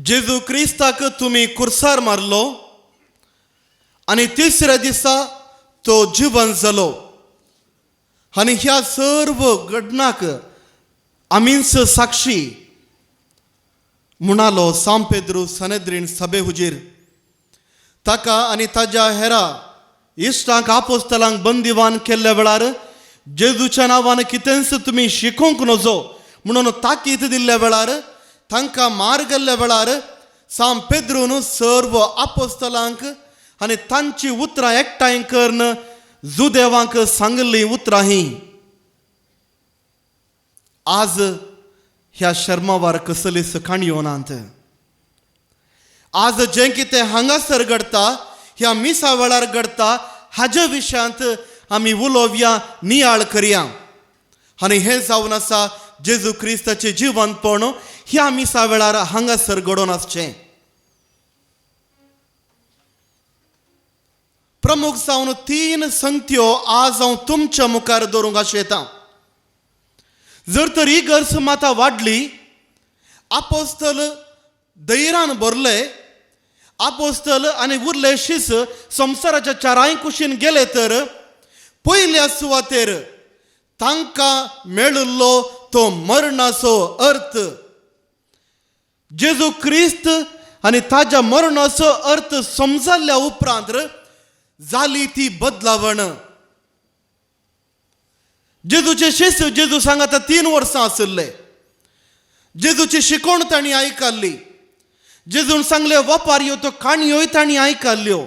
जेजू क्रिस्ताक तुमी कुर्सार मारलो आनी तिसऱ्या दिसा तो जिवन जालो आनी ह्या सर्व घडणाक आमीच साक्षी म्हणालो सांव पेद्रू सनेद्रीन सभे हुजीर. ताका आनी ताज्या हेरा इश्टांक आपोस्तलांक बंदिवान केल्ल्या वेळार जेजूच्या नांवान कितेंच तुमी शिकोवंक नजो म्हणून ताकीद दिल्ल्या वेळार, तांकां मार गेल्ल्या वेळार सांव पेद्रून सर्व आपोस्तलांक आनी तांची उतरां एकठांय करून जुदेवांक सांगिल्लीं उतरां हीं. आज ह्या शर्मावार कसलीच काणयो नात. आज जें कितें हांगासर घडटा, ह्या मिसा वेळार घडटा, हाज्या विशयांत आमी उलोवया, नियाळ करया. आनी हें जावन आसा जेजू क्रिस्ताचें जिवंतपण ह्या मिसा वेळार हांगासर घडोवन आसचें. प्रमुख जावन तीन संगत्यो आज हांव तुमच्या मुखार दवरूंक आशेतां. जर तर ही गरज माता वाडली, आपोस्तल धैर्यान भरले, आपोस्तल आनी उरले शीस संवसाराच्या चारांय कुशीन गेले तर पयल्या सुवातेर तांकां मेळिल्लो तो मरणाचो अर्थ, जेजू क्रिस्त आनी ताज्या मरणाचो अर्थ समजल्ल्या उपरांत जाली ती बदलावण. जेजूचे शिस जेजू सांगाता 3 वर्सां आशिल्ले. जेजूची शिकवण तांणी आयकल्ली, जेजून सांगले वपारयो त्यो काणयोय तांणी आयकल्ल्यो,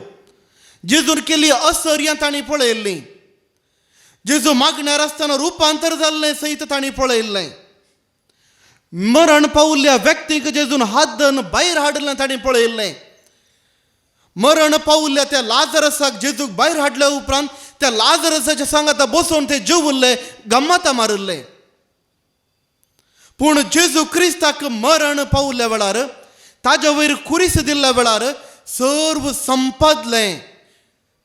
जेजून केली असर्यां तांणी पळयल्लीं, जेजू मागण्यार आसतना रुपांतर जाल्लें सयत तांणी पळयल्लें, मरण पावल्ल्या व्यक्तीक जेजून हात धरून भायर हाडलें तांणी पळयल्लें, मरण पावल्ल्या त्या लाजरसाक जेजूक भायर हाडल्या उपरांत त्या लाजरसाच्या सांगाता बसोवन ते जेवल्ले, गम्माता मारिल्ले. पूण जेजू क्रिस्ताक मरण पावल्ल्या वेळार, ताज्या वयर खुरीस दिल्ल्या वेळार सर्व संपादलें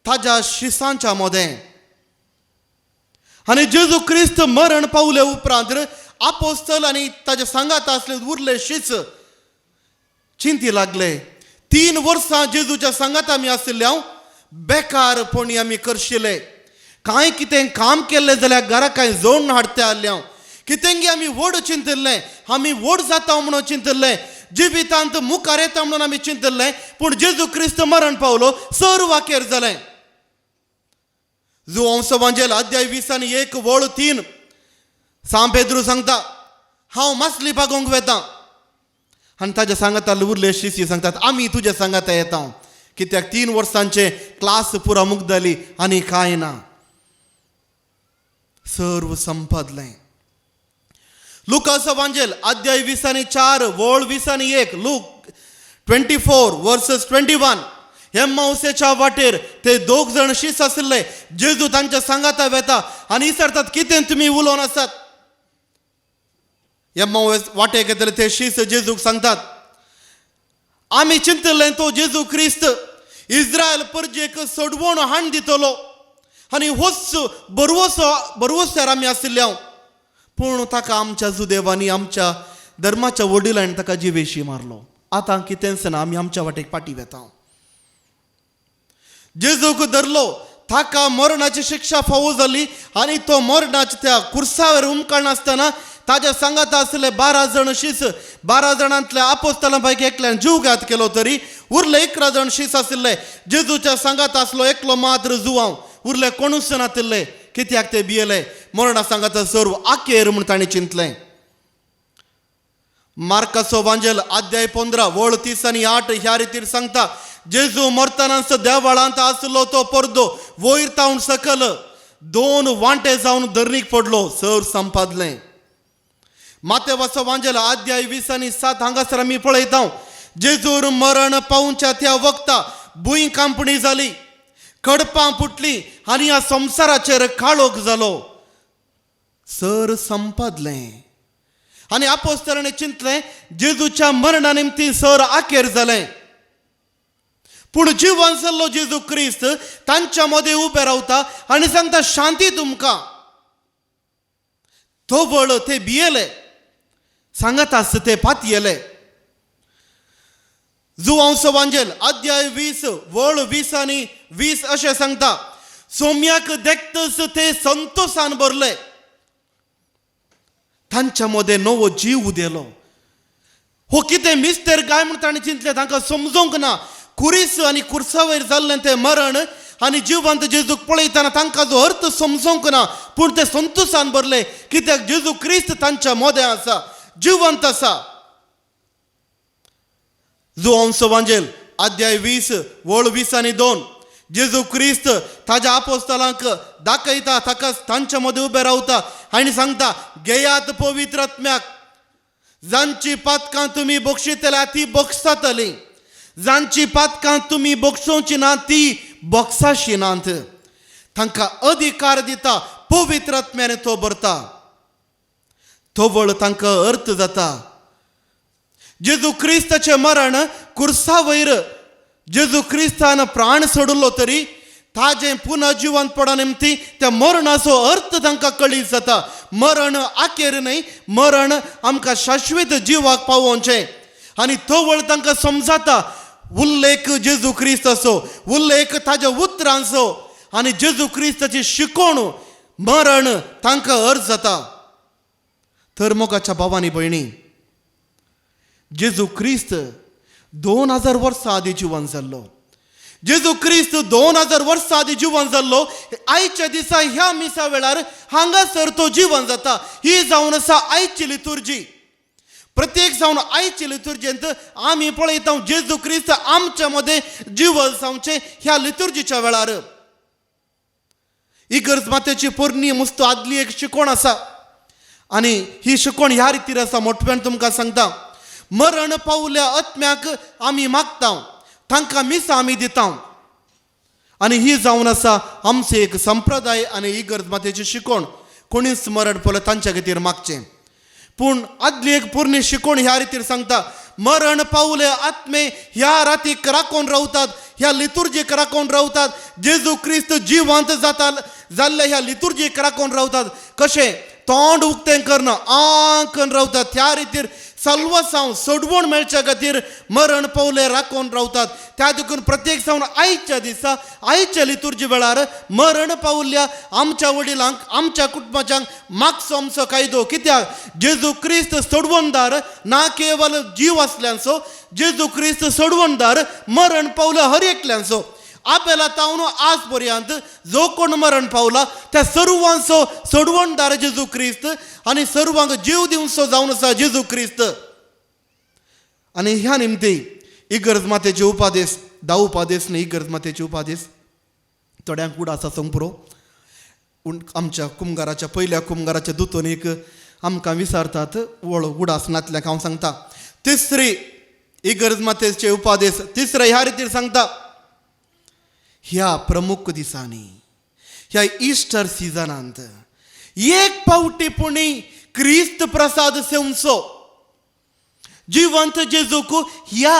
ताज्या शिसांच्या मदें. आनी जेजू क्रिस्त मरण पावल्या उपरांत आपोस्तल आनी ताज्या सांगाता आसले उरले शीस चिंती लागले. 3 वर्सां जेजूच्या सांगाता आमी आशिल्ले, हांव बेकारपणी आमी करशिले, कांय कितें काम केल्लें जाल्यार घरा कांय जोडून हाडते आसले हांव, कितेंगी आमी व्हड चिंतिल्लें, आमी व्हड जाता म्हणून चिंतिल्लें, जिवितांत मुखार येता म्हणून आमी चिंतिल्लें. पूण जेजू क्रिस्त मरण पावलो, सर्व वाकेर जालें. जुवांव वांजेल अध्याय 20 1 वळ 3 सांव पेद्रू सांगता हांव मासली पागोवंक वेता आनी ताज्या सांगाता उरले शिसी सांगतात आमी तुज्या सांगाता येता, कित्याक 3 वर्सांचे क्लास पुरा मुगदली आनी कांय ना, सर्व संपादलें. लुकास वांजेल अध्याय 20 4 वळ 20 1, लूक 24 वर्सस 21. एम्माउसेच्या वाटेर ते दोग जण शीस आशिल्ले, जेजू तांच्या सांगाता वेता आनी विचारतात कितें तुमी उलोवन आसात. एम्माउस वाटेक येतले ते शीस जेजूक सांगतात आमी चिंतिल्लें तो जेजू क्रिस्त इस्रायल परजेक सोडवण हाण दितलो आनी होच बरवसो बरवस्यार आमी आशिल्ले हांव, पूण ताका आमच्या जुदेवांनी आमच्या धर्माच्या वडिलांनी ताका जिवेशी मारलो. आतां कितेंच ना, आमी आमच्या वाटेक फाटी वेता. जेजूक धरलो, ताका मरणाची शिक्षा फावो जाली आनी तो मरणाच्या त्या कुर्सावर उमकळनासतना ताज्या सांगाता आसले 12 जण शीस, 12 जाणांतल्या आपोस्तलां पैकी एकल्यान जीवघात केलो तरी उरले 11 जण शीस आशिल्ले. जेजूच्या सांगाता आसलो एकलो मात्र जुवांव, उरले कोणूच नातिल्ले, कित्याक ते भियेले. मरणा सांगाता सर्व आकेर म्हूण तांणी चिंतलें. मार्काचो वांजेल अध्याय 15 वळ 30 आनी 8 ह्या रितीर सांगता जेजू मरतनाच देवळांत आसलो तो परदो वयर तावन सकल 2 वांटे जावन धरणीक पडलो, सर संपादलें. मातेवाचो वांजेल अध्याय 20 आनी 7 हांगासर आमी पळयता जेजूर मरण पावच्या त्या वखता भूंय कांपणी जाली, कडपां फुटली आनी ह्या संवसाराचेर काळोख जालो, सर संपादलें. आनी आपोस्तलांनी चिंतलें जेजूच्या मरणा निमती सर आखेर जालें. पूण जिवन जाल्लो जेजू क्रिस्त तांच्या मदें उबे रावता आनी सांगता शांती तुमकां. तवळ ते भियेले, सांगत आसता ते पातयेले. जुवांसो वांजेल अध्याय 20 वळ 20 आनी 20 अशें सांगता, सोम्याक देखतच ते संतोसान भरले, तांच्या मदें नवो जीव उदेलो. हो कितें मिस्तेर काय म्हूण ताणें चिंतलें, तांकां समजूंक ना. खुरीस आनी खुर्सा वयर जाल्लें तें मरण आनी जिवंत जेजूक पळयतना तांकां जो अर्थ समजूंक ना, पूण ते संतोसान भरले, कित्याक जेजू क्रिस्त तांच्या मदें आसा, जिवंत आसा. जुवांसो वांजेल अध्याय 20 वळ 20 आनी 2, जेजू क्रिस्त ताज्या आपोस्तलांक दाखयता, ताका तांच्या मदें उबें रावता आनी सांगता, घेयात पवित्र आत्म्याक, जांची पातकां तुमी बक्षितल्या ती बक्षातली, जांची पातकां तुमी बक्षोवची ना ती बक्षाशी नात. तांकां अधिकार दिता, पवित्र आत्म्याने तो भरता, तवळ तांकां अर्थ जाता. जेजू क्रिस्ताचें मरण कुर्सा वयर जेजू क्रिस्तान प्राण सोडलो तरी ताजें पुनः जिवंत पडा निमती त्या मरणाचो अर्थ तांकां कळीत जाता. मरण आखेर न्हय, मरण आमकां शाश्वत जिवाक पावोवचें. आनी तवळ तांकां समजाता उल्लेख जेजू क्रिस्ताचो, उल्लेख ताज्या उतरांचो आनी जेजू क्रिस्ताची शिकोवण मरण तांकां अर्थ जाता. तर मोगाच्या भावांनी भयणी, जेजू क्रिस्त 2000 वर्सां आदीं जिवन जाल्लो, जेजू क्रिस्त 2000 वर्सां आदीं जिवन जाल्लो. आयच्या दिसा ह्या मिसा वेळार हांगासर तो जिवन जाता. ही जावन आसा आयची लितुर्जी. प्रत्येक जावन आयचे लितुर्जेंत आमी पळयता जेजू क्रिस्त आमच्या मदें जिवन जावचें ह्या लितुर्जीच्या वेळार. इगर्ज मातेची पोरणी मुस्त आदली एक शिकवण आसा आनी ही शिकवण ह्या रितीर आसा. मोठ्यान तुमकां सांगता, मरण पावल्या आत्म्याक आमी मागता, तांकां मिसां आमी दिता. आनी ही जावन आसा आमचो एक संप्रदाय आनी इगर्ज मातेची शिकवण. कोणीच मरण पावलें तांच्या खातीर मागचें. पूण आदली एक पोरणी शिकवण ह्या रितीर सांगता, मरण पावले आत्मे ह्या रातीक राखून रावतात, ह्या लितुर्जीक राखून रावतात, जेजू क्रिस्त जिवंत जाता जाल्ले ह्या लितुर्जीक राखून रावतात. कशें तोंड उक्तें करना आंकन रावतात, त्या रितीर सल्वसांव सोडवण मेळच्या खातीर मरण पावले राखून रावतात. त्या देखून प्रत्येक जावन आयच्या दिसा आयच्या लितुर्जी वेळार मरण पावल्या आमच्या वडिलांक आमच्या कुटुंबाच्यांक मागचो आमचो कायदो. कित्याक जेजू क्रिस्त सोडवणदार ना केवल जीव आसल्यांचो, जेजू क्रिस्त सोडवणदार मरण पावल्या हर एकल्यांचो. आबेला तावन आज पर्यंत जो कोण मरण पावला त्या सर्वांचो सोडवणदार जेजू क्रिस्त आनी सर्वांक जीव दिवचो जावन आसा जेजू क्रिस्त. आनी ह्या निमती इगर्ज मातेचे उपादेस, 10 उपादेस न्ही, इगर्ज मातेचे उपादेस थोड्यांक उड आसा सांग पुरो. आमच्या कुमगाराच्या पयल्या कुमगाराच्या दुतोनीक आमकां विचारतात वळ उडास नातल्याक हांव सांगता. तिसरी इगर्ज मातेचे उपादेस तिसरे ह्या रितीर सांगता, ह्या प्रमुख दिसांनी ह्या इस्टर सिजनांत एक पावटी पुणी क्रिस्त प्रसाद सेवचो. जिवंत जेजूक ह्या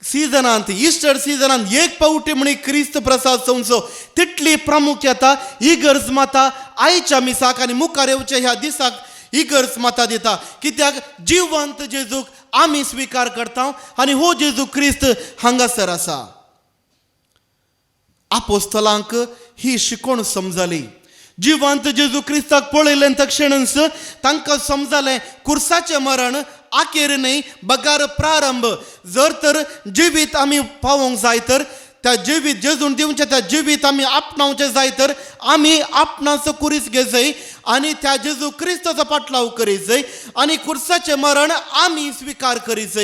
सिजनांत इस्टर सिजनांत एक पावटी म्हणी क्रिस्त प्रसाद सेवचो. तितली प्रामुख्यता इगर्ज माता आयच्या मिसाक आनी मुखार येवच्या ह्या दिसाक इगर्ज माता दिता. कित्याक जिवंत जेजूक आमी स्विकार करता आनी हो जेजू क्रिस्त हांगासर आसा. आपोस्तलांक ही शिकवण समजली. जिवंत जेजू क्रिस्ताक पळयलें तक्षणच तांकां समजलें कुर्साचें मरण आखेर न्हय बगार प्रारंभ. जर तर जिवीत आमी पावोवंक जाय तर त्या जिवीत जेजून दिवचें त्या जिवीत आमी आपणावचें जाय तर आमी आपणाचो कुरीस घेजय आनी त्या जेजू क्रिस्ताचो पाटलाव करीत आनी कुर्साचें मरण आमी स्विकार करीत.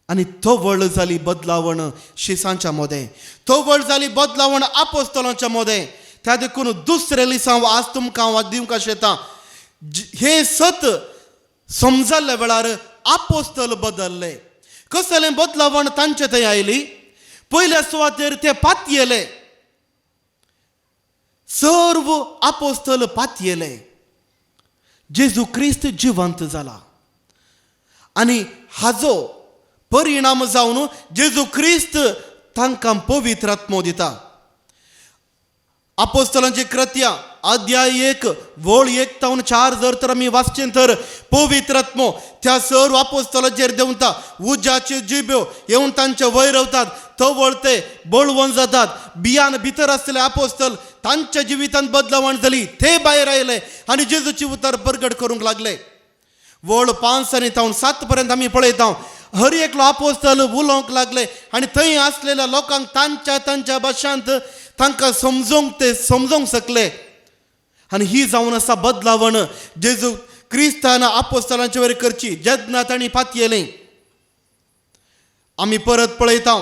आनी तवळ जाली बदलावण शिसांच्या मदें, तवळ जाली बदलावण आपोस्तलांच्या मदें. त्या देखून दुसरें लिसांव आज तुमकां हांव दिवंक शेतां. हें सत समजल्ल्या वेळार आपोस्तल बदल्ले. कसलें बदलावण तांचे थंय आयली? पयल्या सुवातेर ते पातयेले, सर्व आपोस्तल पातयेले. जेजू क्रिस्त जिवंत जाला आनी हाजो परिणाम जावन जेजू क्रिस्त तांकां पवित्र आत्मो दिता. आपोस्तलांची कृत्या अध्याय 1 वळ 1 तावन 4 जर तर आमी वाचचें तर पवित्र आत्मो त्या सर्व आपोस्तलाचेर देंवता, उज्याच्यो जिब्यो येवन तांचे वयर वतात, तवळ ते बळवंत जातात. बियान भितर आसलेले आपोस्तल तांच्या जिवितांत बदलावण जाली, ते भायर आयले आनी जेजूची उतर परगट करूंक लागले. वळ 5 आनी तावन 7 पर्यंत आमी पळयता हर एकलो आपोस्तल उलोवंक लागले आनी थंय आसलेल्या लोकांक तांच्या तांच्या भाशांत तांकां समजोंक ते समजोंक शकले. आनी ही जावन आसा बदलावण जेजू क्रिस्तान आपोस्तलांचे वयर करची जेन्ना तांणी पातयेलें. आमी परत पळयता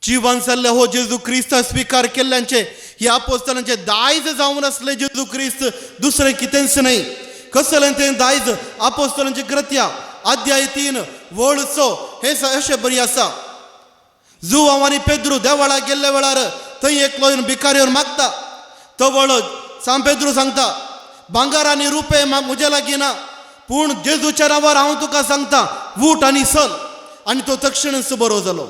जिवन जाल्ले हो जेजू क्रिस्त स्विकार केल्ल्यांचे ह्या आपोस्तलांचे दायज जावन आसले जेजू क्रिस्त, दुसरें कितेंच न्हय. कसलें तें दायज? आपोस्तलांची कृत्या अध्याय 3 वळ 6 हे अशें बरी आसा. जुवांव आनी पेद्रू देवळा गेल्ल्या वेळार थंय एकलो येवन भिकारी येवन मागता. तवळ सांत पेद्रू सांगता, भांगर आनी रुपे म्हजे लागीं ना, पूण जेजूच्या नांवार हांव तुका सांगता, उठ आनी चल. आनी तो तक्षणच बरो जालो.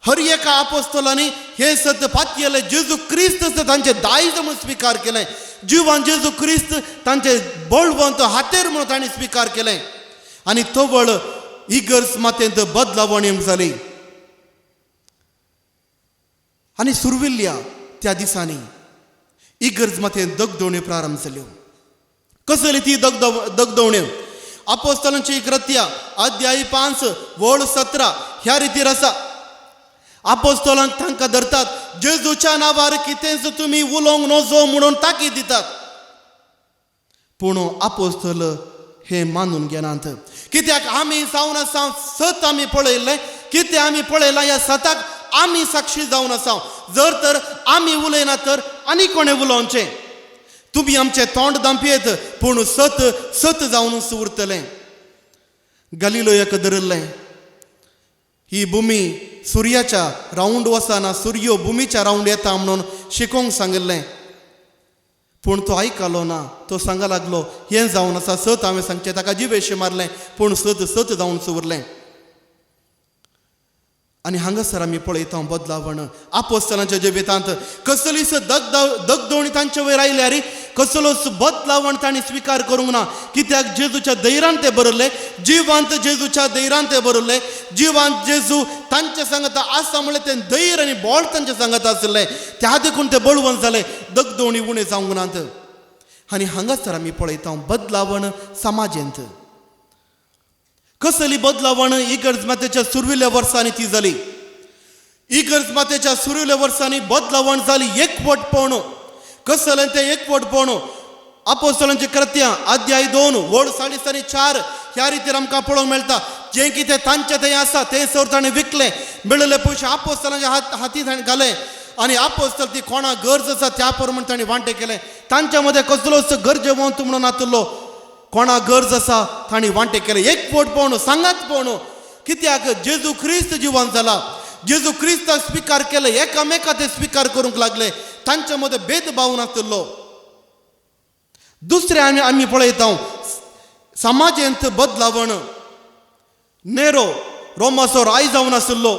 हर एका आपोस्तलांनी हें सत पातयेलें, जेजू क्रिस्त तांचें दायज म्हूण स्विकार केलें. जिवान जेजू क्रिस्त तांचे बळवंत हातेर म्हणून तांणी स्विकार केलें आनी तवळ इगर्ज मातेंत बदलावण येवंक जाली. आनी सुरविल्ल्या त्या दिसांनी इगर्ज मातेंत दगदवण्यो प्रारंभ जाल्यो. कसली ती दगदवण्यो? आपोस्तलांची कृत्या अध्याय 5 वळ 17 ह्या रितीर आसा. आपोस्तलांक तांकां धरतात, जेजूच्या नांवार कितेंच तुमी उलोवंक नजो म्हणून ताकीद दितात. पूण आपोस्तल हें मानून घेनात. कित्याक आमी जावन आसा सत आमी पळयल्लें, कितें आमी पळयलां ह्या सताक आमी साक्षी जावन आसा. जर तर आमी उलयना तर आनी कोणें उलोवचें? तुमी आमचें तोंड दांपयेत, पूण सत सत जावनूच उरतलें. गलिलोयाक धरिल्लें ही भुमी सुर्याच्या रावंड वचना, सुर्यो भुमीच्या रावंड येता म्हणून शिकोवंक सांगिल्लें. पूण तो आयकलो ना. तो सांगा लागलो, हें जावन आसा सत हांवें सांगचें. ताका जिवेशें मारलें, पूण सत सत जावन उरलें. आनी हांगासर आमी पळयता बदलावण आपोस्तलांच्या जिवितांत. कसलीच दगदवणी तांचे वयर आयल्यार कसलोच बदलावण तांणी स्विकार करूंक ना. कित्याक जेजूच्या धैर्यान ते बरयल्ले, जिवांत जेजूच्या धैर्यान ते बरयल्ले, जिवांत जेजू तांचे सांगता आसा म्हणलें तें धैर्य आनी बळ तांचे सांगत आसलें, त्या देखून ते बळवंत जाले, दगदवणी उणें जावंक नात. आनी हांगासर आमी पळयता बदलावण समाजेंत. कसली बदलावण? इगर्ज मातेच्या सुरविल्ल्या वर्सांनी ती जाली. इगर्ज मातेच्या सुरविल्ल्या वर्सांनी बदलावण जाली एकवटपण. कसलें तें एकवटपण? आपोस्तलांची कृत्यां अध्याय 2 वळ 4.5 आनी 4 ह्या रितीर आमकां पळोवंक मेळटा. जें कितें तांचें थंय आसा तें सर ताणें विकलें, मेळिल्ले पयशे आपोस्तलांच्या हाती ताणें घाले आनी आपोस्तल ती कोणा गरज आसा त्या प्रमाण ताणें वांटे केलें. तांच्या मदें कसलोच गरजेवंत म्हणून नातलो, कोणा गरज आसा तांणी वांटे केले. एकवटपण, सांगातपण. कित्याक जेजू क्रिस्त जिवन जाला, जेजू क्रिस्ताक स्विकार केले, एकामेका ते स्विकार करूंक लागले, तांच्या मदें भेदभाव नासलो. दुसरें आमी आमी पळयता समाजेंत बदलावण. नेरो रोमाचो राय जावन आशिल्लो,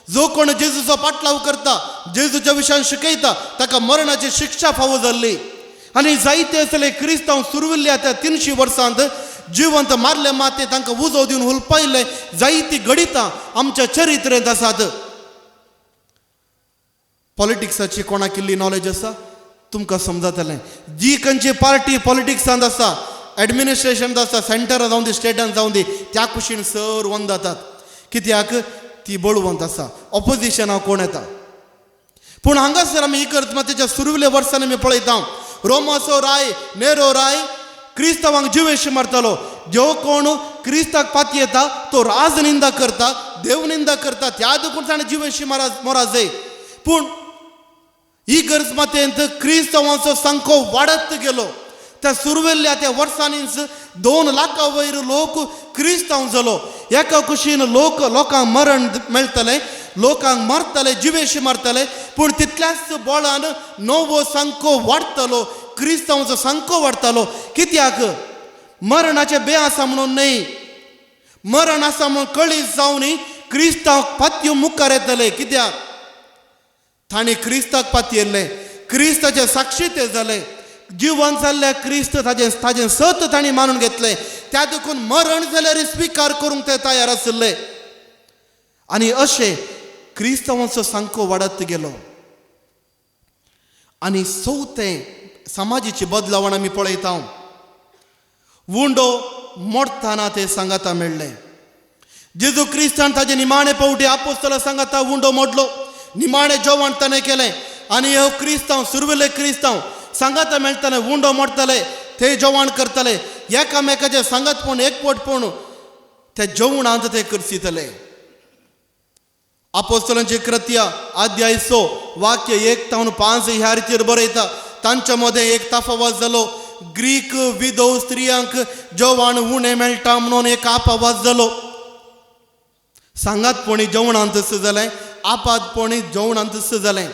जो कोण जेजूचो पाटलाव करता, जेजूच्या विशयान शिकयता ताका मरणाची शिक्षा फावो जाल्ली. आनी जायते आसले क्रिस्तांव सुरविल्ल्या त्या 300 वर्सांत जिवंत मारले माते, तांकां उजो दिवन हुलपायल्ले जायती घडितां आमच्या चरित्रेंत आसात. पॉलिटिक्साची कोणाक इल्ली नॉलेज आसा तुमकां समजतलें. जी खंयची पार्टी पॉलिटिक्सांत आसा, एडमिनिस्ट्रेशनांत आसा, सेंटरान जावं दी स्टेटान जावं दी, त्या कुशीन सर वंद जातात. कित्याक ती बळवंत आसा. ऑपोजिशनाक कोण येता? पूण हांगासर आमी इगर्ज मातेच्या सुरविल्ल्या वर्सांनी आमी पळयता रोमाचो राय नेरो राय क्रिस्तांवांक जिवेश मारतालो. जो कोण क्रिस्ताक पातयेता तो राजनिंदा करता, देवनिंदा करता, त्या देखून ताणें जिवेशी मोरा जाय. पूण इगर्ज मातेंत क्रिस्तांवांचो संको वाडत गेलो. त्या सुरवेल्ल्या त्या वर्सांनीच 2 लाखां वयर लोक क्रिस्तांव जालो. एका कुशीन लोक लोकांक मरण मेळटलें, लोकांक मारतले, जिवेशी मारतले, पूण तितल्याच बळान नवो संको वाडटलो, क्रिस्तांवाचो संको वाडटलो. कित्याक मरणाचें बे आसा म्हणून न्हय, मरण आसा म्हणून कळीत जावन क्रिस्तांव पातयो मुखार येतले. कित्याक तांणी क्रिस्ताक पातयेल्लें, क्रिस्ताचे साक्षी ते जाले. जिवन जाल्ल्या क्रिस्त ताजें ताजें सत तांणी मानून घेतलें. त्या देखून मरण जाल्यार स्विकार करूंक ते तयार आशिल्ले. आनी अशें क्रिस्तांवांचो सामको वाडत गेलो. आनी चवथें समाजाची बदलावण आमी पळयता, उंडो मोडताना ते सांगाता मेळ्ळे. जेजू क्रिस्तान ताजे निमाणे पावटी आपोस्तला सांगाता उंडो मोडलो, निमाणे जेवण ताणें केलें. आनी ह्यो क्रिस्तांव, सुरवेले क्रिस्तांव सांगाता मेळटाले, उंडो मोडटाले, ते जेवण करताले, एकामेकाचे सांगातपण एकवटपण त्या जेवणांत ते करसितले. आपोस्तलांची कृत्या अध्याय 6 वाक्य 1 तावन 5 ह्या रितीर बरयता, तांच्या मदें एक तफावत जालो. ग्रीक विधव स्त्रियांक जेवण उणें मेळटा म्हणून एक आपावाज जालो. सांगातपणी जेवणांत तशें जालें, आपातपणी जेवणांत तशें जालें,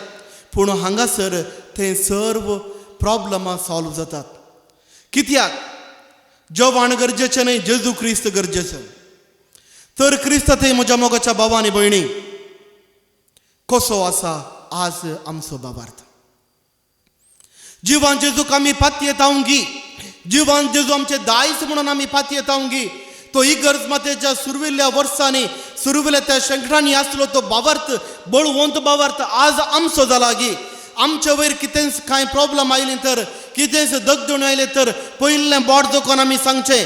पूण हांगासर ते सर्व प्रॉब्लमां सॉल्व जातात. कित्याक जेवण गरजेचें न्हय, जेजू क्रिस्त गरजेचो. तर क्रिस्त ते म्हज्या मोगाच्या भावा आनी भयणी, कसो आसा आज आमचो बाबार्थ? जिवान जेजूक आमी पातयेतावंगी, जिवान जेजू आमचे दायज म्हणून आमी पातयेतावंगी. तो इगर्ज मातेच्या सुरविल्ल्या वर्सांनी, सुरविल्ल्या त्या शेंकड्यांनी आसलो तो बाबार्थ, बळवंत बाबार्थ आज आमचो जाला गी. आमच्या वयर कितेंच कांय प्रॉब्लम आयली तर, कितेंच दगदण आयलें तर पयलें बोट दाखोवन आमी सांगचें,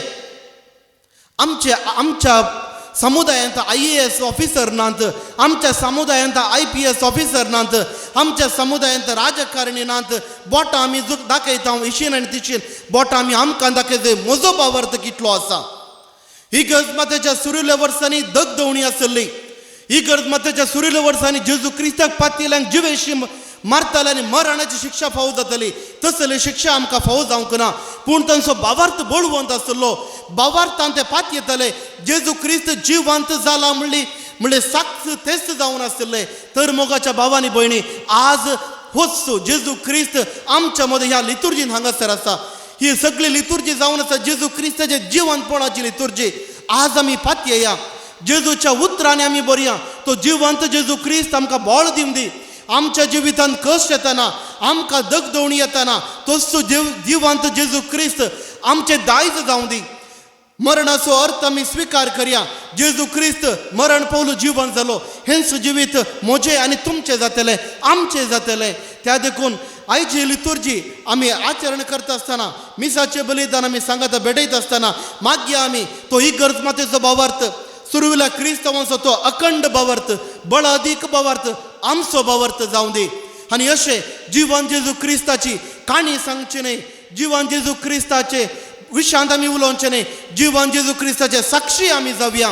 आमचे आमच्या समुदायांत IAS officer नात, आमच्या समुदायांत IPS officer नात, आमच्या समुदायांत राजकारणी नात. बोटां आमी दाखयता इशीन आनी तिशीन बोटां आमी आमकां दाखयता, म्हजो बावर्थ कितलो आसा. इगर्ज मातेच्या सुरिल्ल्या वर्सांनी दगदवणी आसली. इगर्ज मातेच्या सुरिल्ल्या वर्सांनी जेजू क्रिस्ताक पातयेल्यांक जिवेशी मारताले आनी मरणाची शिक्षा फावो जाताली. तसली शिक्षा आमकां फावो जावंक ना, पूण तांचो बावार्थ बळवंत आसलो. बावार्थान ते पातयेताले. जेजू क्रिस्त जिवंत जाला म्हणली म्हणले साक्ष तेच जावन आसले. तर मोगाच्या भावानी भयणी, आज होच जेजू क्रिस्त आमच्या मदें ह्या लितुर्जीन हांगासर आसा. ही सगळी लितुर्जी जावन आसा जेजू क्रिस्ताचे जिवंतपणाची लितुर्जी. आज आमी पातयेया, जेजूच्या उतरांनी आमी बरया. तो जिवंत जेजू क्रिस्त आमकां बळ दिवं दी. आमच्या जिवितांत कश्ट येतना, आमकां दगदवणी येतना, तोच जिवंत जेजू क्रिस्त आमचें दायज जावं दी. मरणाचो अर्थ आमी स्विकार करया. जेजू क्रिस्त मरण पावलो जिवन जालो, हेंच जिवीत म्हजें आनी तुमचें जातलें, आमचें जातलें. त्या देखून आयची लितुर्जी आमी आचरण करता आसतना, मिसाचें बलिदान आमी सांगाता भेटयता आसतना, मागीर आमी तो इगर्ज मातेचो भावार्थ, सुरविल्या क्रिस्तांवांचो तो अखंड भावार्थ, बळादीक भावार्थ आमचो भावार्थ जावं दी. आनी अशें जिवन जेजू क्रिस्ताची काणी सांगची न्हय, जिवन जेजू क्रिस्ताचे विशांत आमी उलोवचें न्हय, जिवन जेजू क्रिस्ताचे साक्षी आमी जावया.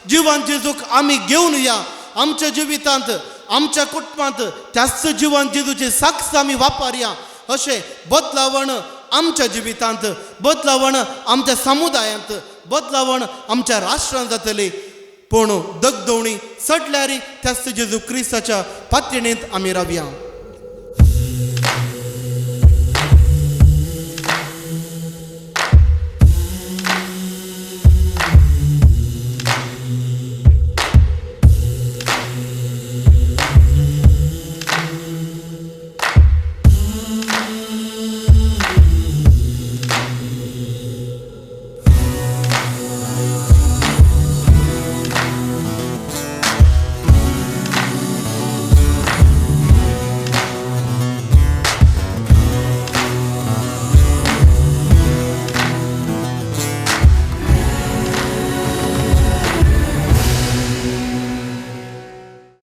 जिवन जेजूक आमी घेवन या आमच्या जिवितांत, आमच्या कुटुंबांत, त्याच जिवन जेजूची साक्ष आमी वापरया. अशें बदलावण आमच्या जिवितांत, बदलावण आमच्या समुदायांत, बदलावण आमच्या राष्ट्रांत जातली. पूण दगदवणी चडल्यार त्याच जेजू क्रिस्ताच्या पातयेणेंत आमी रावया.